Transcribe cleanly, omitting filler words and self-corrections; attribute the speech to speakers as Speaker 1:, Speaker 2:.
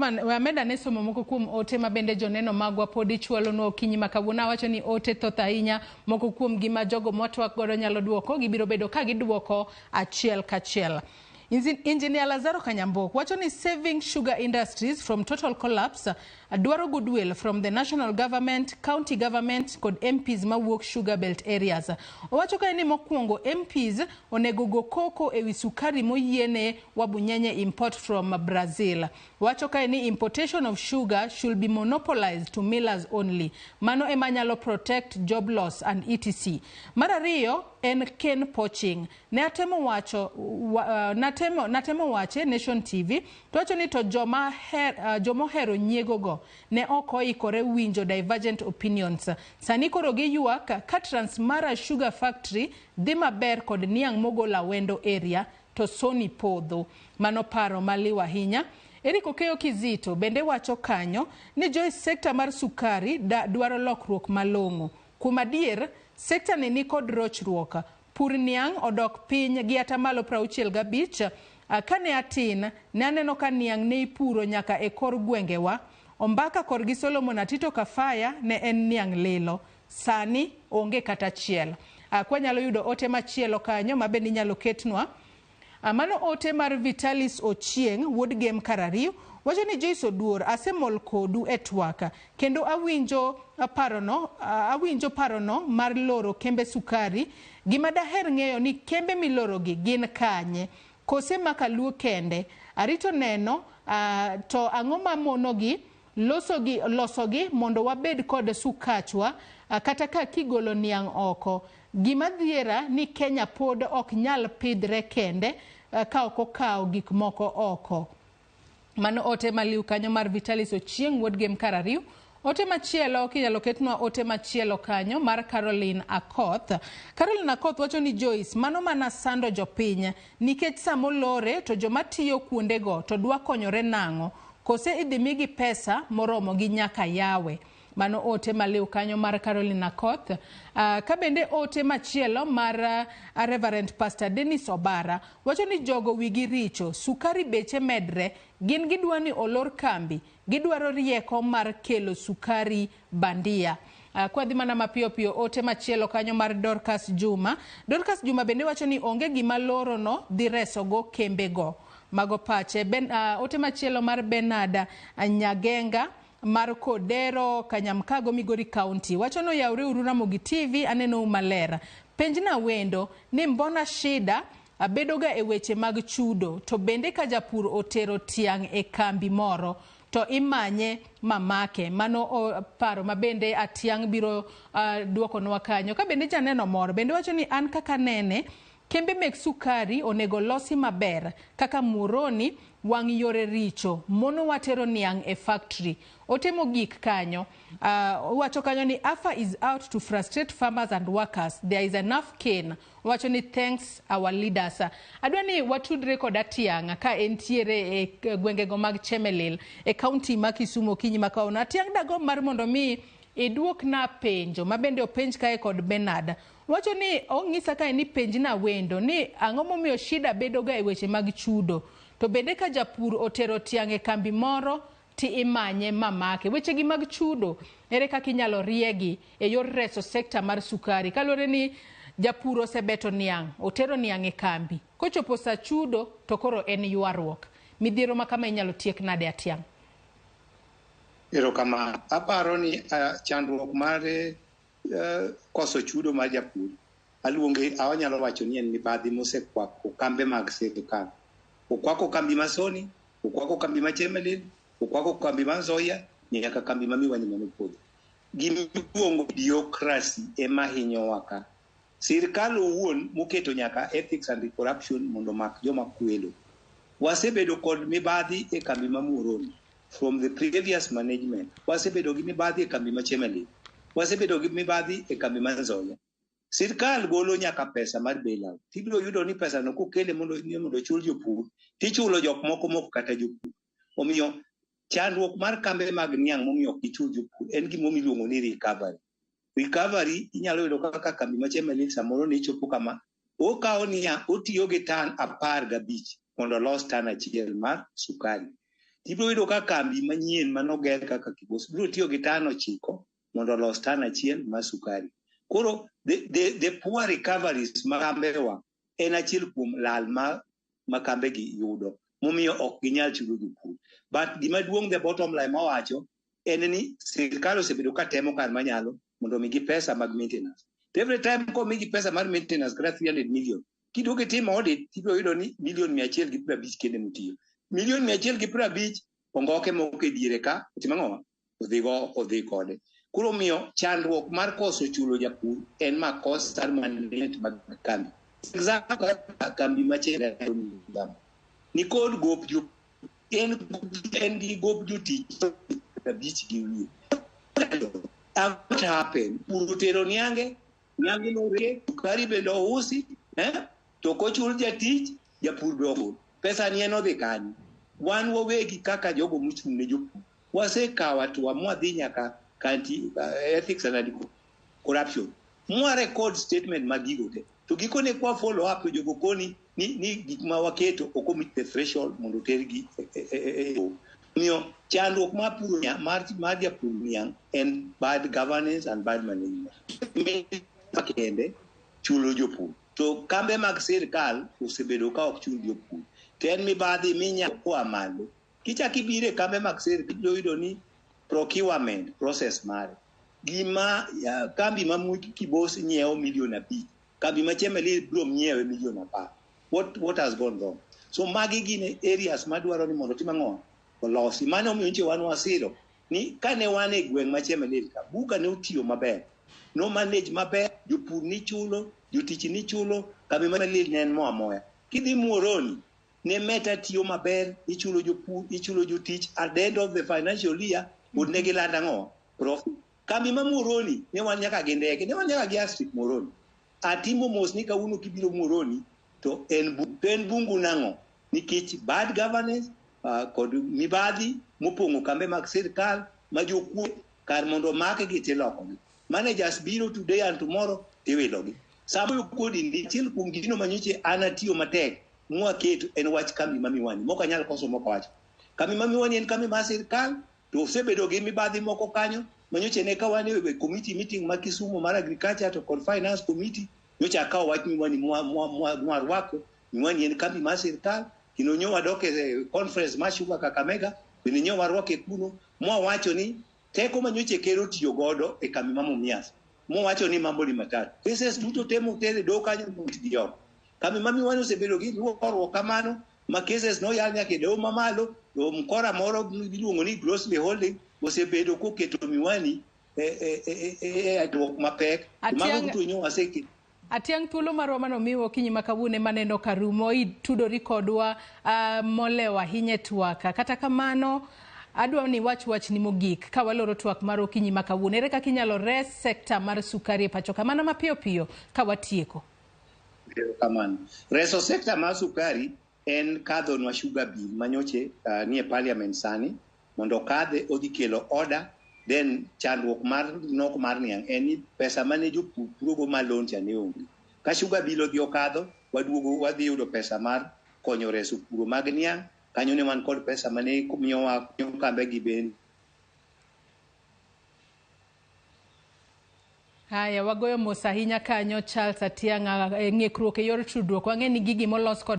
Speaker 1: We amed ane somo moko kuom ote ma bende joneno magwa podi chwalonwa okinyi ma kawuono. Awacho ni ote thoth ahinya, moko kuom gi ma jogo mwatwak godo nyalo duoko, gibiro bedo ka giduoko achiel kachiel. Engineer Lazaro Kanyambok wacho ni saving sugar industries from total collapse dwaro goodwill from the national government, county government kod MPs mawuok sugar belt areas. Owacho kae ni mokwongo MPs onego go koko ewi sukari moyiene Wabunyenye import from Brazil. Wacho kae ni importation of sugar should be monopolized to millers only. Mano ema nyalo protect job loss and etc. Mar ariyo en cane poaching. Ne atemo wacho wa, natemo wache Nation TV to wacho ni to jomohero nyiego go ne ok oikore winjo divergent opinions. Sani koro giywak ka Transmara Sugar Factory dhi maber kod niang' mogol Awendo area to Sony podho. Mano paro maliw ahinya. Eric Okeyo Kizito bende wacho kanyo ni Joyce sekta mar sukari dwaro lokruok malong'o. Kuom adier, sekta ni nikod rochruok. Pur niang' odok piny gi atamalo 65. Kane atin, ne aneno ka niang' ne ipuro nyaka e kor gwengewa. Ombaka korgi Solomon Atito Kafaya ne en niang' lilo. Sani onge kata achiel. Kwanyalo yudo ote machielo kanyo ma bende inyalo ketnwa. Mano ote mar Vitalis Ochieng' wuod Gem Karariu wacho ni Joyce Oduor asemol kodu e twak kendo awinjo parono mar loro kembe sukari. Gima daher ng'eyo ni kembe milorogi gin kanye? Kose maka Luo kende? Arito neno to ang'o ma monogi losogi mondo wabed kod sukachwa kata ka kigolo niang' oko. Gima dhiera ni Kenya pod ok nyal pidhre kende ka ok okawo gik moko oko. Mano ote maliw kanyo mar Vitalis Ochieng' wuod Gem Karariu. Ote machielo kinyalo ketnwa ote machielo kanyo mar Caroline Akoth. Caroline Akoth wacho ni Joyce, mano mana sando jopiny nikech samolore to joma tiyo kuondego to dwa konyore nang'o? Kose idhi migi pesa moromo gi nyaka yawe? Mano ote maliw kanyo mar Caroline Akoth. Ka bende ote machielo mar Reverend Pastor Dennis Obara wacho ni jogo wigi richo, sukari beche medre, gin gidwa ni olor kambi, gidwaro rieko mar kelo sukari bandia. Kwadhi mana mapiyo piyo ote machielo kanyo mar Dorcas Juma. Dorcas Juma bende wacho ni onge gima loro no dhi resogo kembego. Mago pache. Ote machielo mar Bernard Nyagenga mar Kodero Kanyamkago Migori County wacho ni oyawre uru Ramogi TV anenou maler. Penjna wendo ni mbona shida bedoga e weche mag chudo to bende ka japur otero tiang' e kambi moro to imanye mamake. Mano paro ma bende Atiang' biro duokonwa kanyo. Ka bende janeno moro bende wacho ni an kaka nene kembe mek sukari onego losi maber kaka Muhoroni wang' yore richo mono watero niang' e factory. Ote mogik kanyo owacho kanyo ni AFA is out to frustrate farmers and workers. There is enough cane. Owacho ni thanks our leaders. Adwa ni watudre kod Atiang' ka entiere e gwengego mag Chemelil e county ma Kisumu okinyi ma kawuono. Atiang' dagomb mar mondo mi iduokna penjo ma bende openj kae kod Bernard. Wacho ni ong'isa kae ni penjna wendo ni ang'o momiyo shida bedoga e weche mag chudo to bende ka japur otero tiang' e kambi moro ti imanye mamake. Weche gi mag chudo ere kaka inyalo riegi e yor reso sekta mar sukari kaluwore ni japur osebeto niang' otero niang' e kambi kochopo sa chudo to koro en ywaruok. Midhiero ma kama inyalo tiek nade Atiang'?
Speaker 2: Erokamano. Aparo ni chandruok mar koso chudo mar japur aluonge anyalo wacho ni en mibadhi mosekwako kambe mag sirkal. Okwako kambi ma Sony, okwako kambi ma Chemelil, okwako kambi ma Nzoia, nyaka kambi ma Miwani manopodho. Gimiluongo bureaucracy ema hinyowa ka. Sirkal owuon moketo nyaka ethics and corruption mondo omak joma kwelo. Wasebedo kod mibadhi e kambi ma Muhoroni from the previous management. Wasebedo gi mibadhi e kambi ma Chemelil. Wasebedo gi mibadhi e kambi ma Nzoia. Sirkal golo nyaka pesa mar bailout. Tibiro yudo ni pesa no kokele mondo ochul jopur, tichulo jok moko mok kata jopur. Omiyo chandruok mar kambe mag niang' momiyo ok gichul jopur en gima iluongo ni recovery. Recovery inyalo yudo kaka kambi ma Chemelil samoro ne chopo kama okawo niya otiyo gi tan 15 mondo olos tan 1 mar sukari. Tibiro yudo ka kambi manyien manoger kaka Kibos biro tiyo gi tan 9 mondo olos tan 1 mar sukari. Koro the poor recoveries ma kambewa en achiel kuom lal ma kambegi yudo, momiyo ok ginyal chulo jopur. But gima duong', the bottom line mawacho en ni sirkal osebedo ka temo kar manyalo mondo omigi pesa mag maintenance. To every time komigi pesa mar maintenance kata 300 million, kiduogo itimo audit, tibiro yudo ni milion 150 kende motiyo. Milion 150 ongoke moko e diere ka otimo ang'o? Odhigo, odhi kode. Koro omiyo chandruok mar koso chulo japur en makosa management mag kambi. Example, kambi machielo nikod gop jo en gi gop jotich 50 gi wiye. What happened? Pur otero niange, niange norege, sukari bende ousi, eh? To kochul jatich, japur be ok. Pesa ni en odhi kanye? Wan wawegi kaka jogo mochung' ne jopur, wasekawo hatua mwadhi nyaka kanti ethics and anti corruption. Mwa record statement mag gigo te. To gikone kwa follow up to jogo koni ni gik ma waketo ok omeet the threshold mondo otergi e. Omiyo chandruok mar puro mar japur niang' en bad governance and bad management. Kende chulo jopur. To kambe mag sirkal osebedo ka ok chul jopur. To en mibadhi minya koa malo. Kichak ibiro e kambe mag sirkal, ibiro yudo ni procurement process mare. Gima ya, kambi ma Kibos nyiewo milion 5, kambi ma Chemelil biro nyiewe milion 10. What has gone wrong? So magi gin areas madwaro ni mondo tim ang'o? Olosi. Mano omiyo nyocha wan wasiro ni kane wan e gweng' ma Chemelil ka, buga ne otiyo maber. No manage maber, jopur nichulo, jotich nichulo, kambi ma Chemelil ne en mo amoya. Kidhi Muhoroni, ne Meta tiyo maber, ichulo jopur, ichulo jotich, at the end of the financial year, pod ne gilando ang'o? Profit. Kambi ma Muhoroni, ne wan nyaka gi ndege, ne wan nyaka gi airstrip Muhoroni. Atimo mos ni kawuono kibiro Muhoroni, to en, to en bungu nang'o? Nikech bad governance kod mibadhi mopong'o kambe mag sirkal ma jokuo kar mondo omakgi tilokogi. Managers biro today and tomorrow tiwilogi. Sama kodi ndi achiel kuom gino manyocha an atiyo matek mwaketo en wach kambi ma Miwani. Mok anyal koso mok awacho. Kambi ma Miwani en kambi mar sirkal to osebedo gi mibadhi moko kanyo manyocha ne ka wan e committee meeting ma Kisumu mar agriculture to kod finance committee, nyocha akawo wach Miwani mwarwako. Miwani en kambi mar sirkal kendo nyo wadok e conference mar Sugar Kakamega bende nyo warwake kuno mwawacho ni teko manyocha ker otiyo godo e kambi ma Mumias mowacho ni mambo ni matatu cases duto te moter e doho kanyo gi oko. Kambi ma Miwani osebedo gi luorruok kamano ma cases noyal nyaka e doho mamalo, to mkora moro miluongo ni Grossly Holding osebedo koketo Miwani e duok mapek. Mago duto nyo waseketo.
Speaker 1: Atiang', thuolo marwa manomiwa okinyi ma kawuono ema neno ka rumo. Itudori kodwa molewo ahinya e twak. Kata kamano, adwa ni wach wachni mogik ka waloro twak mar okinyi ma kawuono. Ere kaka inyalo res sekta mar sukari e pacho ka? Mana mapiyo piyo ka watieko.
Speaker 2: Kamano. Reso sekta mar sukari en kadhonwa sugar bill manyoche nie parliament sani mondo okadhe odhi kelo order. Then chandruok mar nok mar niang' en ni pesa mane jopur purogo ma loan cha ne onge. Ka sugar bill odhi okadho, waduogo wadhi yudo pesa mar konyo reso puro mag niang'. Kanyo ne wan kod pesa mane miyowa kambe gi bende.
Speaker 1: Haya, wagoyo mos ahinya kanyo Charles Atiang' e ng'ikruok e yor tudruok. Wang'e ni gigi molos kod